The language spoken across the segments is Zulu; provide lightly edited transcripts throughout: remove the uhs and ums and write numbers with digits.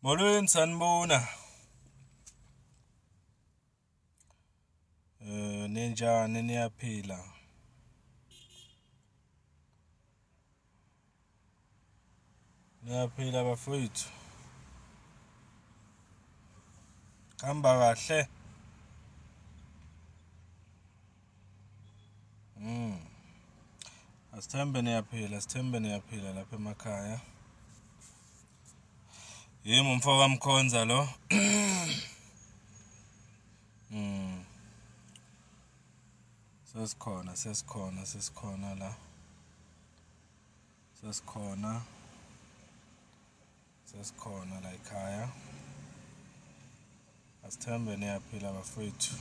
Molweni, sanibona. Ninjani, niyaphila? Niyaphila bafowethu? Kuhamba kahle? Asithembe niyaphila, sithembe niyaphila lapha emakhaya. Yimi umfo kaMkhonza lo. Sesikhona, sesikhona, sesikhona la. Sesikhona. Sesikhona la ekhaya. Asithembe niyaphila bafowethu.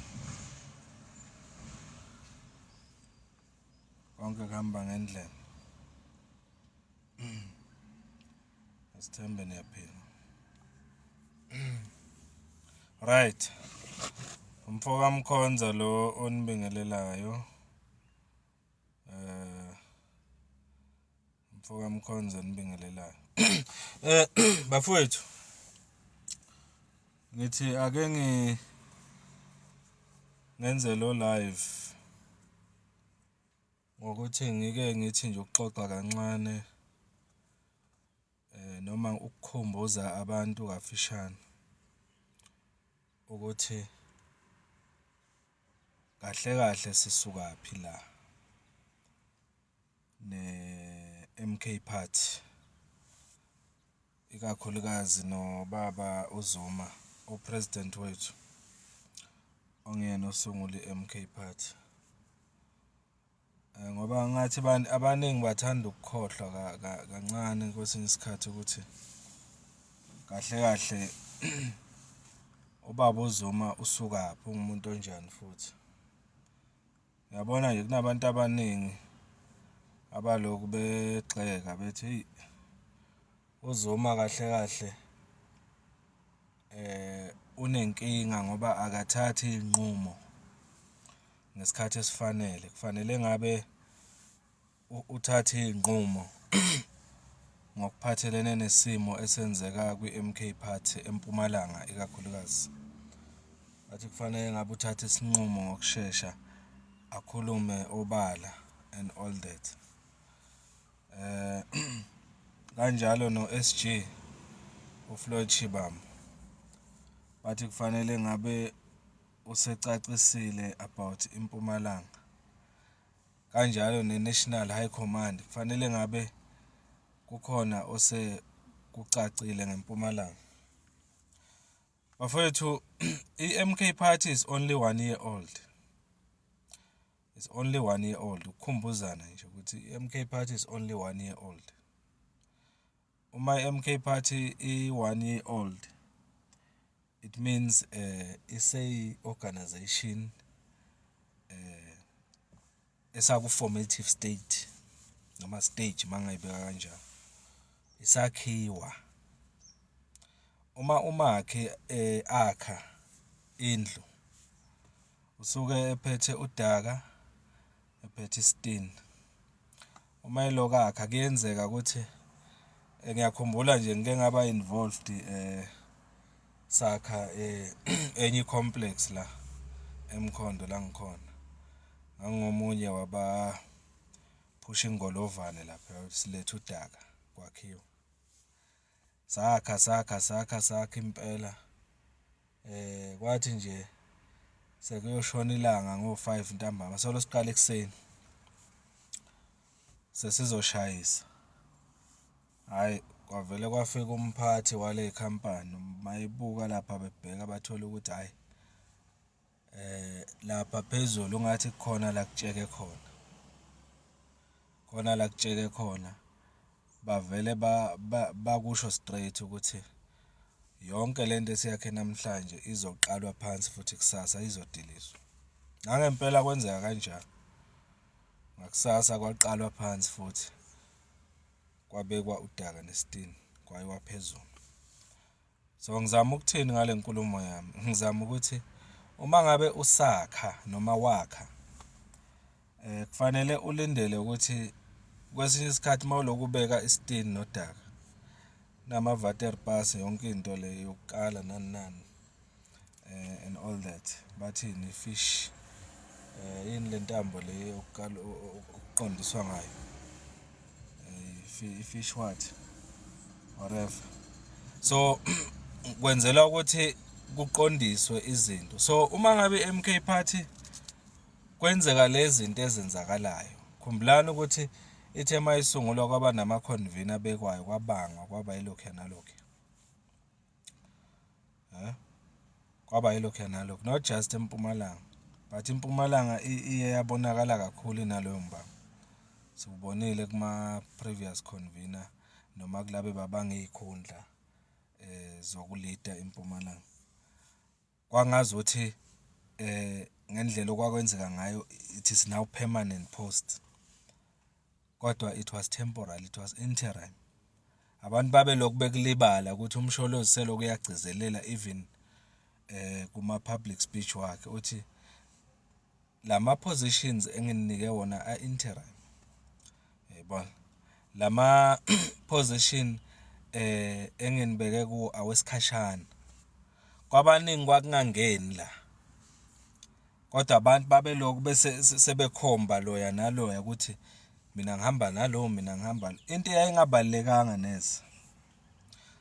Konke kuhamba ngendlela. Asithembe niyaphila. Right. Umfo kaMkhonza lo onibingelelayo. Umfo kaMkhonza onibingelelayo. Bafowethu, ngithi ake ngenze lo live ngokuthi ngike ngithi nje ukuxoxa kancane noma ukukhumbuza abantu kafishane ukuthi kahle kahle sisukaphi la ne-M_K Party, ikakhulukazi nobaba uZuma, u-president wethu onguyena osungula i-M_K Party. Ngoba ngathi abaningi bathanda ukukhohlwa kancane kwesinye isikhathi ukuthi kahle kahle ubaba uZuma usukaphi, ungumuntu onjani futhi. Uyabona nje kunabantu abaningi abalokhu begxeka bethi eyi uZuma kahle kahle unenkinga ngoba akathathi iy'nqumo ngesikhathi esifanele, kufanele ngabe uthathe iy'nqumo ngokuphathelene nesimo esenzeka kwi-M_K Party eMpumalanga ikakhulukazi. Bathi kufanele ngabe uthathe isinqumo ngokushesha akhulume obala and all that. Kanjalo no-S_G uFloyd Shivambu, bathi kufanele ngabe usecacisile about iMpumalanga. Kanjalo ne-National High Command kufanele ngabe kukhona osekucacile ngeMpumalanga. Bafowethu, i-M_K Party is only 1 year old. It's only 1 year old. Ukukhumbuzana nje ukuthi i-M_K Party is only 1 year old. Uma i-M_K Party i-1 year old, it means iseyi-organization esaku-formative state noma stage mangayibeka kanjalo. Isakhiwa. Uma umakhi akha indlu, usuke ephethe udaka, ephethe isitini. Uma elokhu akha kuyenzeka ukuthi ngiyakhumbula nje ngike ngaba involved sakha enye i-complex la eMkhondo la ngikhona. Ngangingomunye wabaphusha ingolovane lapha siletha udaka kwakhiwa. Sakha sakha sakha sakha impela. Kwathi nje sekuyoshona ilanga ngo-5 ntambama solo siqala ekuseni sesizoshayisa. Hhayi, kwavele kwafika umphathi wale khampani mayebuka lapha bebheka bathola ukuthi hhayi lapha phezulu ngathi kukhona la kutsheke khona. Khona la kutsheke khona bavele bakusho straight ukuthi yonke lento esiyakhe namhlanje izoqalwa phansi futhi kusasa izodilizwa. Nangempela kwenzeka kanjalo. Ngakusasa kwaqalwa phansi futhi kwabekwa udaka nesitini kwayiwa phezulu. So ngizama ukuthini ngale nkulumo yami? Ngizama ukuthi uma ngabe usakha noma wakha kufanele ulindele ukuthi kwesinye isikhathi mawulokhu ubeka isitini nodaka. Kunama-waterpas, yonke into le yokukala nani nani and all that. Bathini i-fish, yini le ntambo le yokukala okuqondiswa ngayo? I-fish what? Whatever. So kwenzela ukuthi kuqondiswe izinto. So uma ngabe i-M_K Party kwenzeka lezi zinto ezenzakalayo, khumbulani ukuthi ithe uma isungulwa kwaba nama-convener abekwayo, kwabangwa, kwaba yilokhuya nalokhuya. Kwaba yilokhuya nalokhuya, not just eMpumalanga, but iMpumalanga iye yabonakala kakhulu inaloyo mbango. Siwubonile kuma-previous convener noma kulaba ebebanga iy'khundla zokulida iMpumalanga. Kwangazuthi ngendlela okwakwenzeka ngayo, it is now permanent post, kodwa it was temporary, it was interim. Abantu babelokhu bekulibala ukuthi uMsholozi selokhu uyagcizelela even kuma-public speech wakhe, uthi lama-positions engininike wona a-interim, uyayibona? Lama-position enginibeke kuwo awesikhashana. Kwabaningi kwakungangeni la, kodwa abantu babelokhu bese sebekhomba loya naloya ukuthi mina ngihamba nalo, mina ngihamba, into eyayingabalulekanga neze.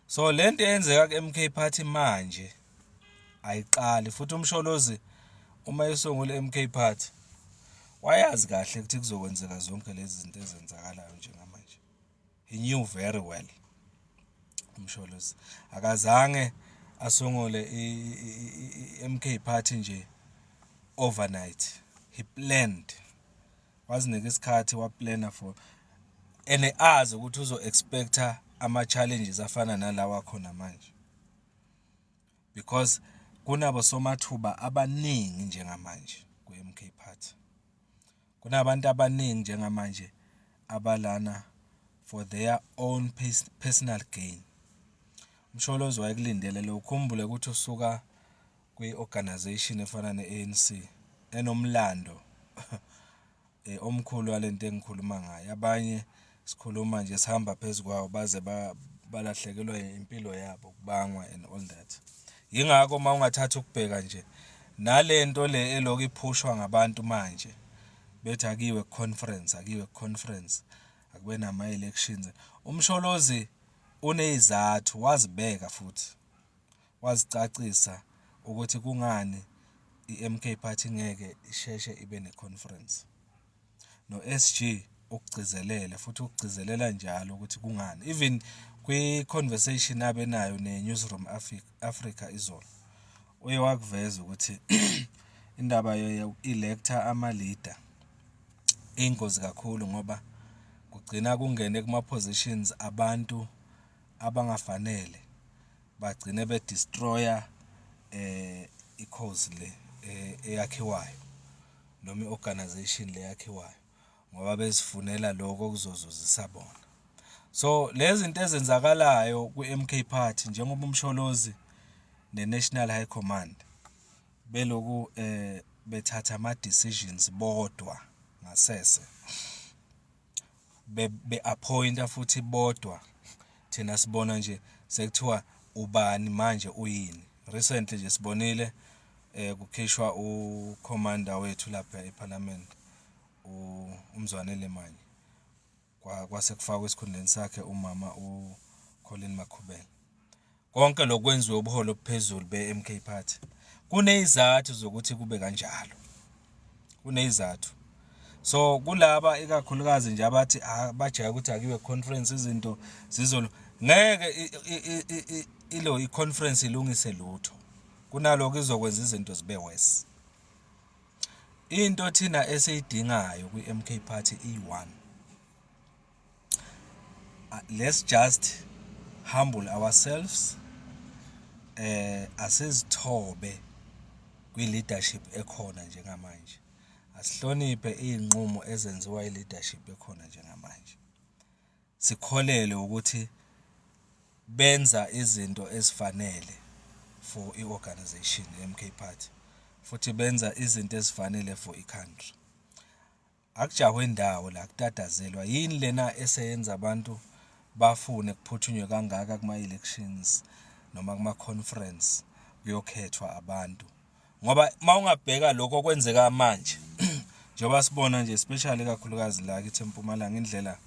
So le nto eyenzeka ku-M_K Party manje ayiqali futhi uMsholozi uma esungula i-M_K Party wayazi kahle ukuthi kuzokwenzeka zonke lezi zinto ezenzakalayo njengamanje. He knew very well uMsholozi. Akazange asungule i-M_K Party nje overnight. He planned. Wazinika isikhathi waplana for and azi ukuthi uzo-expect-a ama-challenges afana nalawa akhona manje. Because kunabo somathuba abaningi njengamanje kwi-M_K Party. Kunabantu abaningi njengamanje abalana for their own personal gain. UMsholozi wayekulindele lokho. Ukhumbule ukuthi usuka kwi-organisation efana ne-A_N_C enomlando omkhulu walento engikhuluma ngayo. Abanye sikhuluma nje sihamba phezu kwawo baze balahlekelwa impilo yabo kubangwa and all that. Yingakho uma ungathatha ukubheka nje nale nto le elokhu iphushwa ngabantu manje bethi akuyiwe ku-conference, akuyiwe ku-conference, akube nama-elections. UMsholozi uney'zathu wazibeka futhi wazicacisa ukuthi kungani i-M_K Party ngeke isheshe ibe ne-conference. No-S_G ukugcizelele futhi ukugcizelela njalo ukuthi kungani. Even kwi-conversation abenayo ne-Newsroom Africa izolo, uye wakuveza ukuthi indaba yoku-elect-a ama-leader iyingozi kakhulu ngoba kugcina kungene kuma-positions abantu abangafanele, bagcine be-destroy-a i-cause le eyakhiwayo noma i-organisation le eyakhiwayo ngoba bezifunela lokho okuzozuzisa bona. So lezi zinto ezenzakalayo kwi-M_K Party njengoba uMsholozi ne-National High Command beloku bethatha ama-decisions bodwa ngasese, be-appoint-a futhi bodwa, thina sibona nje sekuthiwa ubani manje uyini. Recently nje sibonile kukhishwa ukhomanda wethu lapha ePhalamende uMzwanele Manyi, kwase kufakwa esikhundleni sakhe umama uColleen Makhubele. Konke lokhu kwenziwe ubuholi obuphezulu be-M_K Party. Kuney'zathu zokuthi kube kanjalo, kuney'zathu. So kulaba ikakhulukazi nje abathi bajahe ukuthi akuyiwe ku-conference izinto ngeke ilo i-conference ilungise lutho. Kunalokho izokwenza izinto zibe worse. Into thina esiyidingayo kwi-M_K Party iyi-one. Let's just humble ourselves, asizithobe kwi-leadership ekhona njengamanje. Asihloniphe iy'nqumo ezenziwa i-leadership ekhona njengamanje. Sikholelwe ukuthi benza izinto ezifanele for i-organisation i-M_K Party, futhi benza izinto ezifanele for i-country. Akujahwe ndawo la, akutatazelwa. Yini lena eseyenza abantu bafune kuphuthunywe kangaka kuma-elections noma kuma-conference kuyokhethwa abantu. Ngoba uma ungabheka lokhu okwenzeka manje, njengoba sibona nje especially ikakhulukazi la kithi eMpumalanga indlela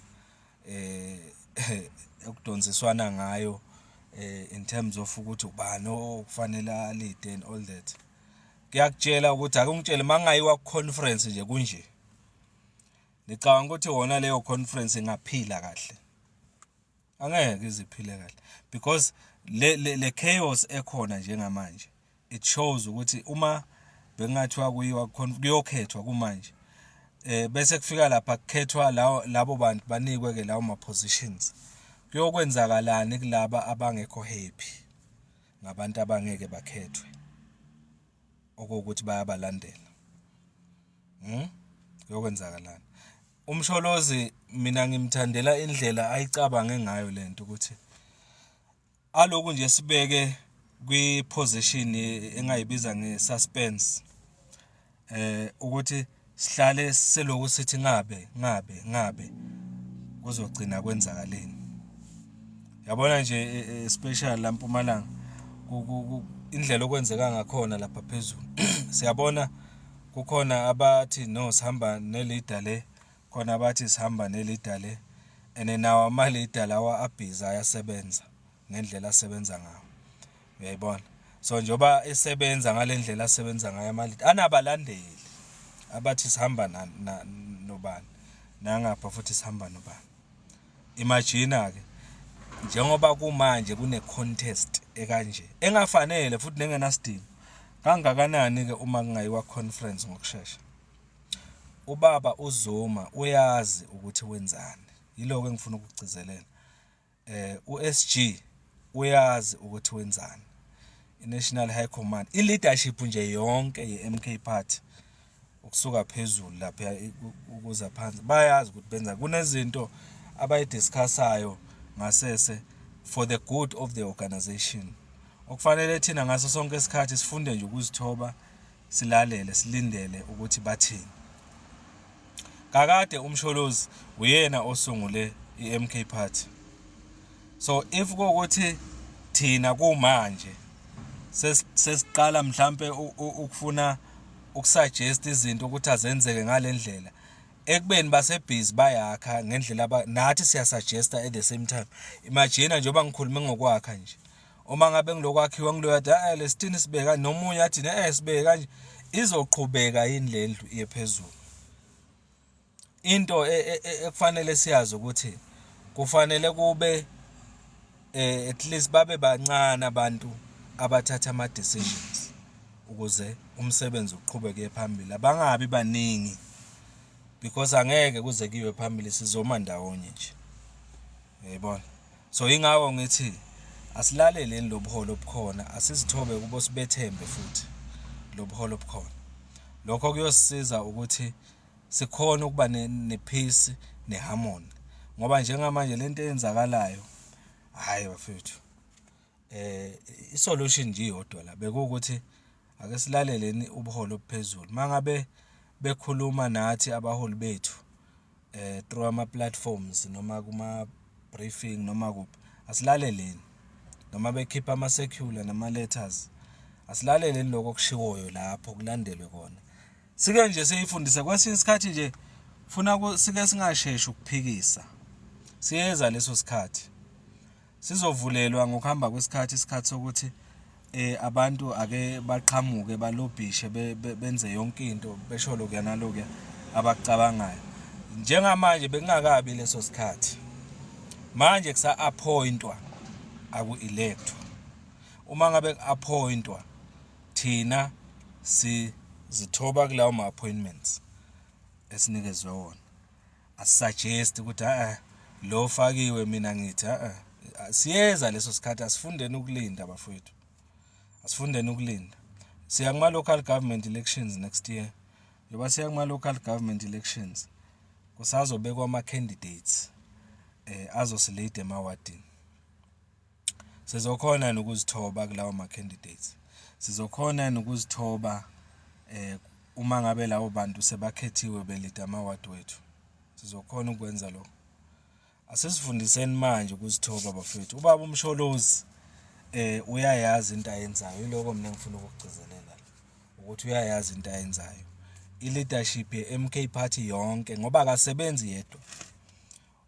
ekudonsiswana ngayo in terms of ukuthi ubani okufanele a-lead-e and all that. Kuyakutshela ukuthi ake ungitshele uma kungayiwa ku-conference nje kunje, ngicabanga ukuthi wona leyo conference ingaphila kahle? Angeke ize iphile kahle because le chaos ekhona njengamanje, it shows ukuthi uma bekungathiwa kuyiwa kuyokhethwa kumanje, bese kufika lapha kukhethwa labo bantu, banikwe-ke lawo ma-positions, kuyokwenzakalani kulaba abangekho happy ngabantu abangeke bakhethwe okuwukuthi bayabalandela? Kuyokwenzakalani? UMsholozi mina ngimthandela indlela ayicabange ngayo lento, ukuthi aloku nje sibeke kwi-position engayibiza nge-suspense, ukuthi sihlale siloku sithi ngabe ngabe ngabe kuzogcina kwenzakaleni. Yabona nje, especially la Mpumalanga, indlela okwenzeka ngakhona lapha phezulu, siyabona kukhona abathi no, sihamba ne-leader le, khona abathi sihamba ne-leader le, and nawo ama-leader lawa abhizi ayasebenza ngendlela asebenza ngayo, uyayibona. So njengoba esebenza ngale ndlela asebenza ngayo ama-leader, anabalandeli abathi sihamba nobani, nangapha futhi sihamba nobani. Imagine-ke njengoba kumanje kune-contest ekanje engafanele futhi nengenasidingo, kangakanani-ke uma kungayiwa conference ngokushesha? Ubaba uZuma uyazi ukuthi wenzani, yiloko engifuna ukukugcizelela. U-S_G uyazi ukuthi wenzani, i-National High Command, i-leadership nje yonke ye-M_K Party ukusuka phezulu lapha ukuza phansi, bayazi ukuthi benzani. Kunezinto abayi-discuss-ayo ngasese for the good of the organization, okufanele thina ngaso sonke isikhathi sifunde nje ukuzithoba, silalele, silindele ukuthi bathini. Kakade uMsholozi uyena osungule i-M_K Party, so if kuwukuthi thina kumanje sesiqala mhlampe ukufuna uku-suggest izinto ukuthi azenzeke ngale ndlela, ekubeni basebhizi bayakha ngendlela, nathi siya-suggest-a at the same time. Imagine njengoba ngikhulume ngokwakha nje, uma ngabe ngilokwakhiwa ngiloya athi lesithini sibeka, nomunye athi sibeke kanje, izoqhubeka yini le ndlu iye phezulu? Into ekufanele siyazi ukuthi kufanele kube at least babe bancane abantu abathatha ama-decisions ukuze umsebenzi uqhubeke phambili, abangabi baningi because angeke kuze kuyiwe phambili, sizoma ndawonye nje, uyayibona. So yingakho ngithi asilaleleni lo buholi obukhona, asizithobe kubo, sibethembe futhi lo buholi obukhona. Lokho kuyosisiza ukuthi sikhone ukuba ne-peace ne-harmony, ngoba njengamanje lento eyenzakalayo, hhayi bafethu, i-solution nje iyodwa la, bekuwukuthi ake silaleleni ubuholi obuphezulu. Uma ngabe bekhuluma nathi abaholi bethu through ama-platforms noma kuma-briefing noma kuphi, asilaleleni. Noma bekhipha ama-circular nama-letters, asilaleleni lokho okushiwoyo lapho, kulandelwe kona. Sike nje siyifundise kwesinye isikhathi nje, funa sike singasheshi ukuphikisa. Siyeza leso sikhathi, sizovulelwa ngokuhamba kwesikhathi, isikhathi sokuthi abantu ake baqhamuke balobhishe, benze yonke into, besho lokhuya nalokuya abakucabangayo. Njengamanje bekungakabi leso sikhathi, manje kusa-appoint-wa, aku-elect-wa. Uma ngabe ku-appoint-wa, thina sizithoba kulawo ma-appointments esinikezwe wona, asi-suggest ukuthi lo ofakiwe mina ngithi siyeza leso sikhathi. Asifundeni ukulinda bafowethu, asifundeni ukulinda. Siya kuma-local government elections next year. Njengoba siya kuma-local government elections, kusazobekwa ama-candidates azosi-lead-a emawadini. Sizokhona yini ukuzithoba kulawo ma-candidates? Sizokhona yini ukuzithoba uma ngabe labo bantu sebakhethiwe be-lead-a amawadi wethu? Sizokhona ukwenza lokho? Asizifundiseni manje ukuzithoba bafethu. Ubaba uMsholozi uyayazi into ayenzayo, yiloko mina engifuna ukukugcizelela ukuthi uyayazi into ayenzayo. I-leadership ye-M_K Party yonke ngoba akasebenzi yedwa.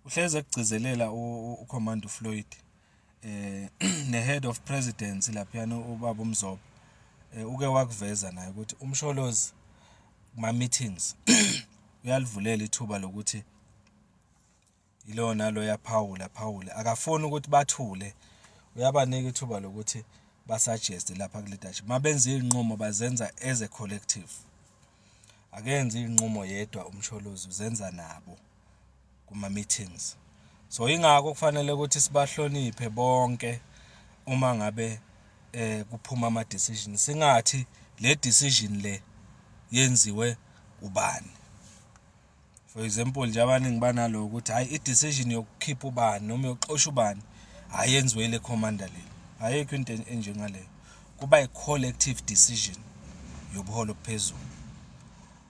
Uhlezi ekugcizelela u-Commander uFloyd ne-Head of Presidency laphayana ubaba uMzobe uke wakuveza naye ukuthi uMsholozi kuma-meetings uyalivulela ithuba lokuthi yilowo naloyo aphawule aphawule, akafuni ukuthi bathule, uyabanika ithuba lokuthi ba-suggest-e lapha ku-leadership. Uma benza iy'nqumo bazenza as a collective. Akenzi iy'nqumo yedwa uMsholozi, uzenza nabo kuma-meetings. So, yingakho kufanele ukuthi sibahloniphe bonke uma ngabe kuphuma ama-decision, singathi le decision le yenziwe ubani. For example nje, abaningi banaloko ukuthi hhayi i-decision yokukhipha ubani noma yokuxosha ubani, hhayi yenziwe ile commander le. Ayikho into enjengaleyo. Kuba i-collective decision yobuholi obuphezulu.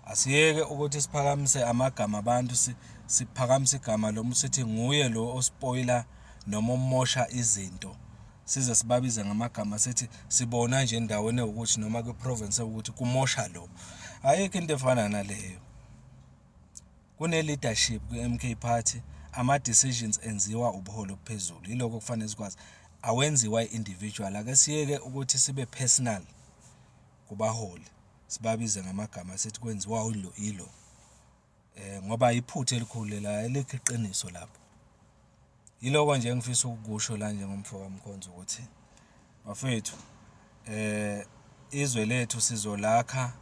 Asiyeke ukuthi siphakamise amagama abantu, siphakamise igama lomuntu sithi nguye lo ospoila noma omosha izinto, size sibabize ngamagama sithi sibona nje endaweni ewukuthi noma kwi-province ewukuthi kumosha lo. Ayikho into efana naleyo. Kune-leadership kwi-M_K Party, ama-decisions enziwa ubuholi obuphezulu, yiloko okufanele sikwazi, awenziwa i-individual. Ake siyeke ukuthi sibe personal kubaholi, sibabize ngamagama sithi kwenziwa yilo ngoba iphutha elikhulu lela, alikho iqiniso lapho. Yiloko nje engifisa ukukusho la njengomfo kaMkhonza ukuthi bafethu izwe lethu sizolakha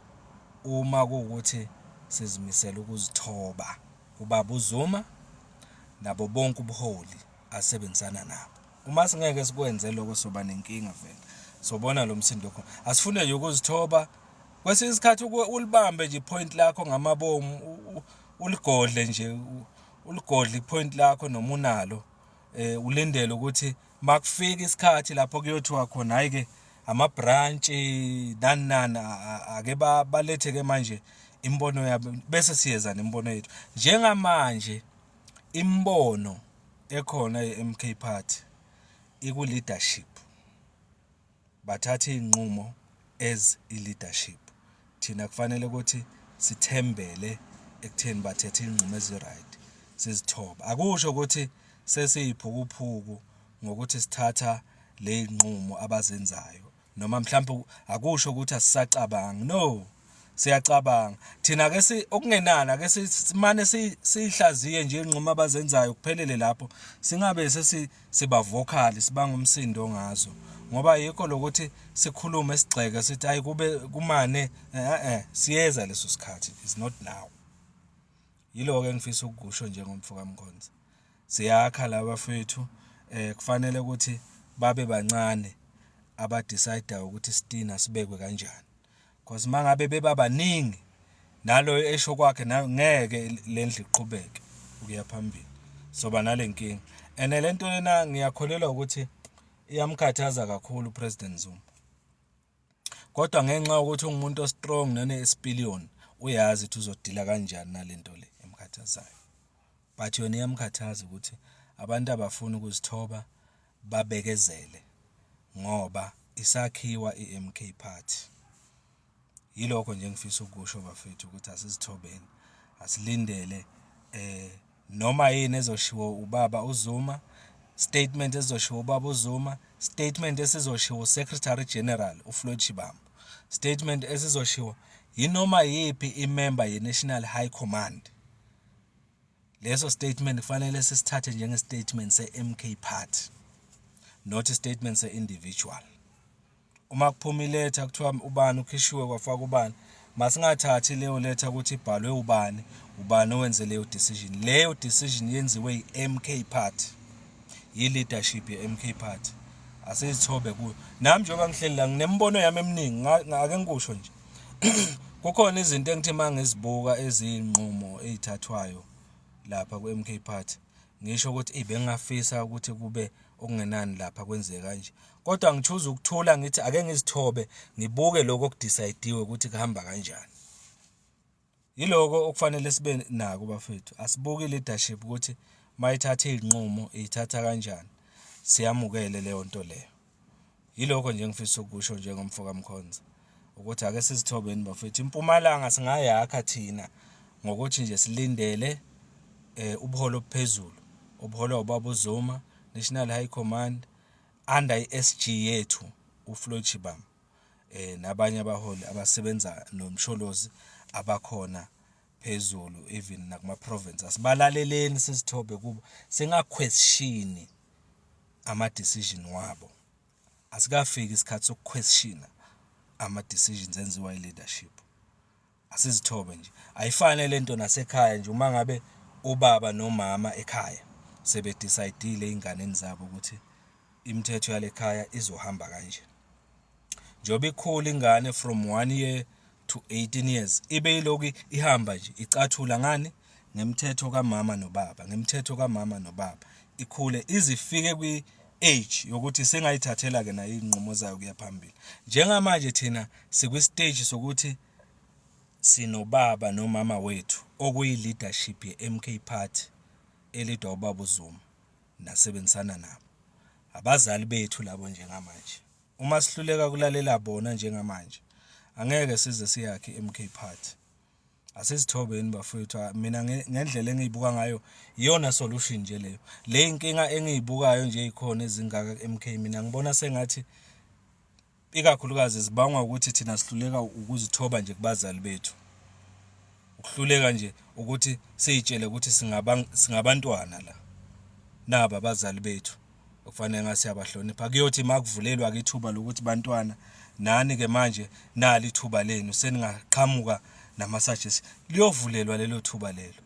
uma kuwukuthi sizimisele ukuzithoba kubaba uZuma nabo bonke ubuholi asebenzisana nabo. Uma singeke sikwenze lokho soba nenkinga vele, sobona lo msindo okhona. Asifune nje ukuzithoba, kwesinye isikhathi ulibambe nje i-point lakho ngamabomu, uligodle nje, uligodle i-point lakho noma unalo, ulindele ukuthi makufika isikhathi lapho kuyothiwa khona hhayi-ke ama-branch nani nani, ake balethe-ke manje imibono yabo bese siyeza nemibono yethu. Njengamanje imibono ekhona ye-M_K Party iku-leadership, bathatha iy'nqumo as i-leadership. Thina kufanele ukuthi sithembele ekutheni bathethe iy'nqumo ezi-right, sizithobe. Akusho ukuthi sesiyiphukuphuku ngokuthi sithatha ley'nqumo abazenzayo noma mhlawumbe akusho ukuthi asisacabangi, no, siyacabanga. Thina ake okungenani ake simane siyihlaziye nje iy'nqumo abazenzayo kuphelele lapho, singabe siba vocal sibanga umsindo ngazo ngoba yikho lokuthi sikhulume sigxeke sithi hhayi kube kumane siyeza leso sikhathi, it's not now. Yiloko engifisa ukukusho njengomfo kaMkhonza. Siyakha la bafethu, kufanele ukuthi babe bancane aba-decide-ayo ukuthi isitina sibekwe kanjani cause uma ngabe beba baningi naloyo esho kwakhe ngeke le ndlu iqhubeke ukuya phambili, soba nale nkinga. And le nto lena ngiyakholelwa ukuthi iyamkhathaza kakhulu uPresident Zuma, kodwa ngenxa yokuthi ungumuntu o-strong none-sipiliyoni, uyazi ukuthi uzodila kanjani nale nto le emkhathazayo. But yona iyamkhathaza ukuthi abantu abafuni ukuzithoba babekezele ngoba isakhiwa i-M_K Party. Yilokho nje engifisa ukukusho bafethu ukuthi asizithobeni, asilindele noma yini ezoshiwo ubaba uZuma, statement esizoshiwo ubaba uZuma, statement esizoshiwo u-Secretary General uFloyd Shivambu, statement esizoshiwo yinoma yiphi i-member ye-National High Command. Leso statement kufanele sisithathe njenge-statement se-M_K Party, not i-statement se-individual. Uma kuphuma iletha kuthiwa ubani ukhishiwe kwafakwa ubani, masingathathi leyo letha ukuthi ibhalwe ubani, ubani owenze leyo decision. Leyo decision yenziwe i-M_K Party, i-leadership ye-M_K Party. Asizithobe kuyo. Nami njengoba ngihleli la nginemibono yami eminingi, ake ngikusho nje. Kukhona izinto engithi uma ngizibuka eziyinqumo ey'thathwayo lapha ku-M_K Party, ngisho ukuthi bengingafisa ukuthi kube okungenani lapha kwenzeke kanje. Kodwa ngi-choose ukuthula ngithi ake ngizithobe ngibuke lokho oku-decide-iwe ukuthi kuhamba kanjani. Yiloko okufanele sibe nako bafethu. Asibuke i-leadership ukuthi Mayithatha iy'nqumo iy'thatha kanjani, siyamukele leyo nto leyo. Yilokho nje engifisa ukukusho njengomfo kaMkhonza, ukuthi ake sizithobeni bafowethu. Impumalanga singayakha thina ngokuthi nje silindele ubuholi obuphezulu obuholwa ubaba uZuma, National High Command, under i-S_G yethu, uFloyd Shivambu, nabanye abaholi abasebenza noMsholozi abakhona phezulu even nakuma-province. Asibalaleleni sizithobe kubo, singa-question-i ama-decision wabo. Asikafiki isikhathi soku-question-a ama-decisions enziwa i-leadership. Asizithobe nje. Ayifane lento nasekhaya nje uma ngabe ubaba nomama ekhaya sebe-decide-ile ey'nganeni zabo ukuthi imithetho yale khaya izohamba kanje. Njengoba ikhula ingane from 1 year to 18 years, ibe ilokhu ihamba nje icathula ngani? Ngemithetho kamama nobaba, ngemithetho kamama nobaba. Ikhule ize ifike kwi-age yokuthi sengayithathela-ke nayo iy'nqumo zayo kuya phambili. Njengamanje thina sikwi-stage sokuthi sinobaba nomama wethu okuyi-leadership ye-M_K Party e-lead-wa ubaba uZuma nasebenzisana nabo. Abazali bethu labo njengamanje. Uma sihluleka ukulalela bona njengamanje, angeke size siyakhe i-M_K Party. Asizithobeni bafowethu, mina ngendlela engiyibuka ngayo iyona solution nje leyo. Le y'nkinga engiyibukayo nje ey'khona ezingaka ku-M_K, mina ngibona sengathi ikakhulukazi zibangwa ukuthi thina sihluleka ukuzithoba nje kubazali bethu. Ukuhluleka nje ukuthi siy'tshele ukuthi singabantwana la, naba abazali bethu okufanele ngabe siyabahlonipha. Kuyothi uma kuvulelwa-ke ithuba lokuthi bantwana nani-ke manje nali ithuba lenu seningaqhamuka nama-suggestion, liyovulelwa lelo thuba lelo.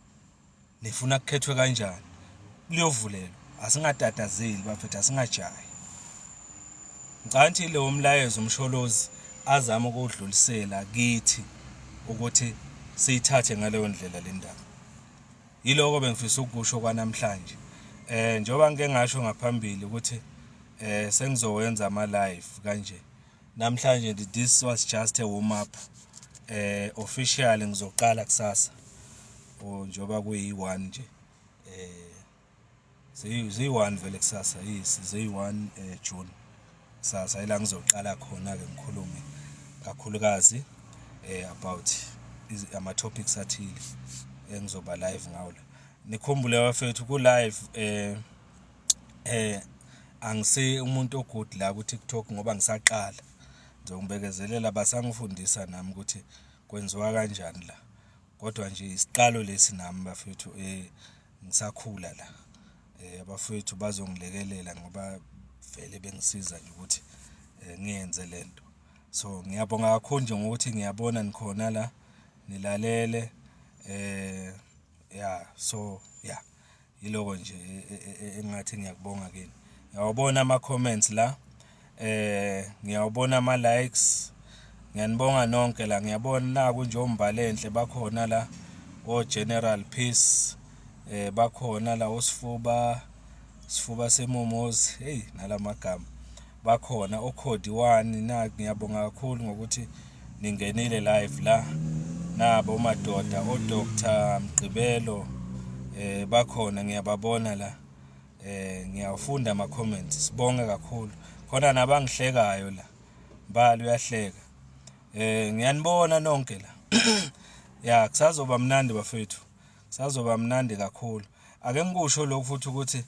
Nifuna kukhethwe kanjani? Liyovulelwa. Asingatatazeli bafethu, asingajahi. Ngicabanga ukuthi lowo mlayezo uMsholozi azama ukuwudlulisela kithi ukuthi siyithathe ngaleyo ndlela le ndaba. Yiloko bengifisa ukukusho kwanamhlanje. Njengoba ngike ngasho ngaphambili ukuthi sengizowenza ama-live kanje. Namhlanje this was just a warm up. Officially ngizoqala kusasa. Or njengoba kuyi-1 nje. Ziyi-1 vele kusasa, yes, ziyi-1 June. Kusasa ila ngizoqala khona-ke ngikhulume kakhulukazi about ama-topics athile engizoba live ngawo la. Nikhumbule bafethu ku-live angisi umuntu o-good la ku-TikTok ngoba ngisaqala. Nizongibekezelela, basangifundisa nami ukuthi kwenziwa kanjani la. Kodwa nje isiqalo lesi nami bafethu, ngisakhula la. Abafowethu bazongilekelela ngoba vele bengisiza nje ukuthi ngiyenze lento. So ngiyabonga kakhulu nje ngokuthi ngiyabona nikhona la nilalele, yeah, so yeah, yiloko nje engathi ngiyakubonga kini. Ngiyawabona ama-comments la, ngiyawabona ama-likes. Ngiyanibonga nonke la, ngiyabona naku nje oMbalenhle bakhona la, o-General Peace bakhona la, osifuba sifuba semomozi, hey, nalamagama bakhona, okhodiwani na. Ngiyabonga kakhulu ngokuthi ningenile live la. Nabo omadoda, o-Dr Mgqibelo bakhona, ngiyababona la. Ngiyawafunda ama comments, sibonge kakhulu. Khona nabangihlekayo la, Mbali uyahleka. Ngiyanibona nonke la. Ya, kusazoba mnandi bafethu, kusazoba mnandi kakhulu. Ake ngikusho lokhu futhi ukuthi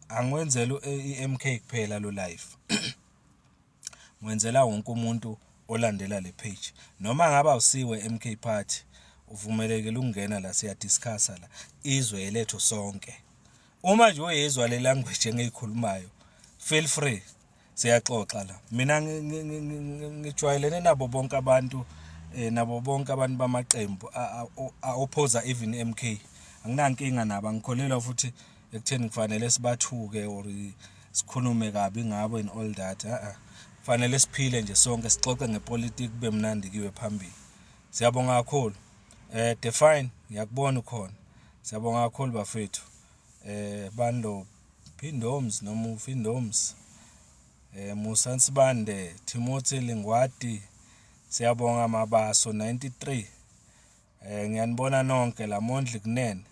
angiwenzeli i-MK kuphela lo live, ngwenzela wonke umuntu olandela le page. Noma ngabe awusiwe MK Party, uvumelekile ukungena la, siya-discussa la, izwe elethu sonke. Uma nje uyizwa le language engiyikhulumayo, feel free, siyaxoxa la. Mina ngijwayelene nabo bonke abantu, nabo bonke abantu bamaqembu a-opposa even MK, anginankinga nabo. Angikholelwa futhi ekutheni kufanele sibathuke or sikhulume kabi ngabo and all that. A kufanele siphile nje sonke, sixoxe ngepolitiki, kube mnandi, kuyiwe phambili. Siyabonga kakhulu. Define, ngiyakubona ukhona. Siyabonga kakhulu bafethu. Bando Phindoms noma uFindoms, Musa Nsibande, Timothy Lingwati, siyabonga. Mabaso 93, ngiyanibona nonke la. Mondli Kunene.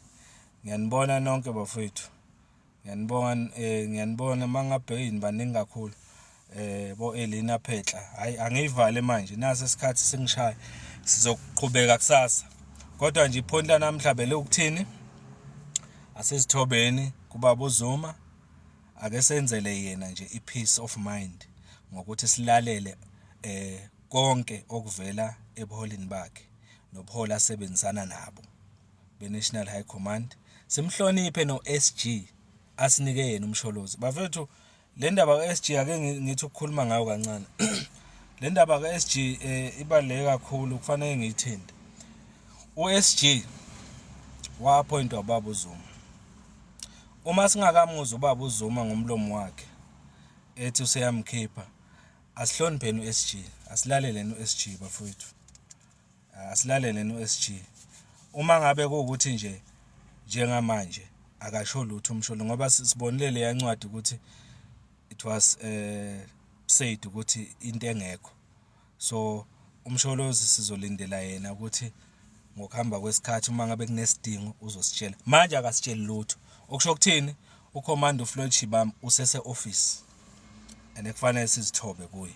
Ngiyanibona nonke bafowethu. Ngiyanibonga ngiyanibona uma ngingabheka eyi nibaningi kakhulu. Bo-Elina Phetla, hhayi angiyivale manje nasi isikhathi singishaya, sizoqhubeka kusasa. Kodwa nje iphoni lanamhla beliwukuthini? Asizithobeni kubaba uZuma, ake senzele yena nje i-peace of mind ngokuthi silalele konke okuvela ebuholini bakhe nobuholi asebenzisana nabo be-National High Command. Simhloniphe no-S_G asinike yena uMsholozi. Bafethu, le ndaba ka-S_G ake ngithi ukukhuluma ngayo kancane. Le ndaba ka-S_G ibaluleke kakhulu, kufanele ngiyithinte. U-S_G wa-appoint-wa ubaba uZuma. Uma singakamuzwa ubaba uZuma ngomlomo wakhe ethi useyamkhipha, asihlonipheni u-S_G, asilaleleni u-S_G bafowethu. Asilaleleni u-S_G. Uma ngabe kuwukuthi nje njengamanje akasho lutho uMsholozi ngoba sibonile leya ncwadi ukuthi it was said ukuthi into engekho. So uMsholozi sizolindela yena ukuthi ngokuhamba kwesikhathi uma ngabe kunesidingo uzositshela. Manje akasitsheli lutho. Okusho ukuthini? UCommander uFloyd Shivambu usese-office and kufanele sizithobe kuye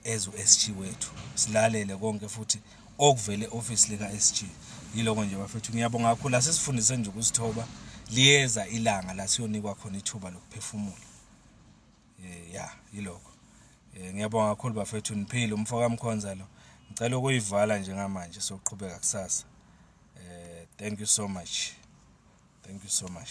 as u-S_G wethu. Silalele konke futhi okuvele e-office lika-S_G. Yiloko nje bafethu, ngiyabonga kakhulu. Asizifundise nje ukuzithoba. Liyeza ilanga la siyonikwa khona ithuba lokuphefumula. Ya, yilokho. Ngiyabonga kakhulu bafethu, niphile. Umfo kaMkhonza lo. Ngicela ukuyivala njengamanje soqhubeka kusasa. Thank you so much. Thank you so much.